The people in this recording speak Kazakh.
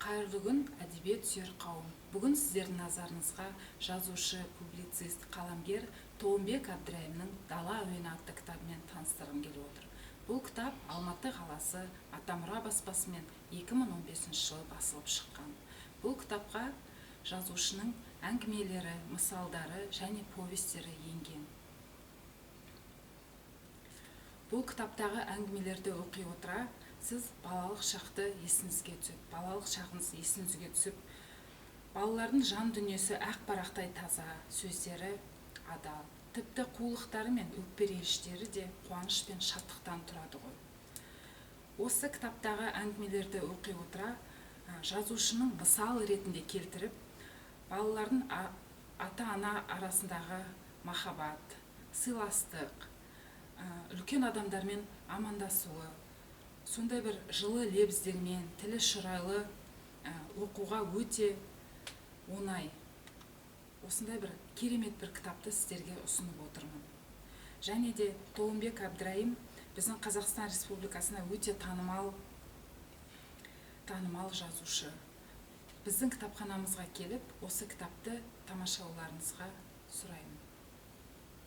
Қайырлы күн, әдебиет сүйер қауым! Бүгін сіздердің назарыңызға жазушы, публицист, қаламгер Толымбек Әбдірайымның «Дала әуені» атты кітабымен таныстырғым келіп отыр. Бұл кітап Алматы қаласы Атамұра баспасымен 2015 жылы басылып шыққан. Бұл кітапқа жазушының әңгімелері, мысалдары және повестері енген. Бұл кітаптағы әңгімелерді оқи отыра, сіз балалық шақты есіңізге түседі, балалық шағыңыз есіңізге түсіп, балалардың жан дүниесі ақ парақтай таза, сөздері адал, тіпті қулықтары мен өкпе-реніштері де қуаныш пен шаттықтан тұрады ғой. Осы кітаптағы әңгімелерді оқи отыра, жазушының мысал ретінде келтіріп, балалардың ата-ана арасындағы махаббат, сыйластық, үлкен адамдармен амандасуы, сондай бір жылы лебіздермен, тілі шұрайлы, оқуға өте оңай. Осындай бір керемет бір кітапты сіздерге ұсынып отырмын. Және де Толымбек Әбдірайым біздің Қазақстан Республикасына өте танымал жазушы. Біздің кітапханамызға келіп, осы кітапты тамашалауларыңызға сұраймын.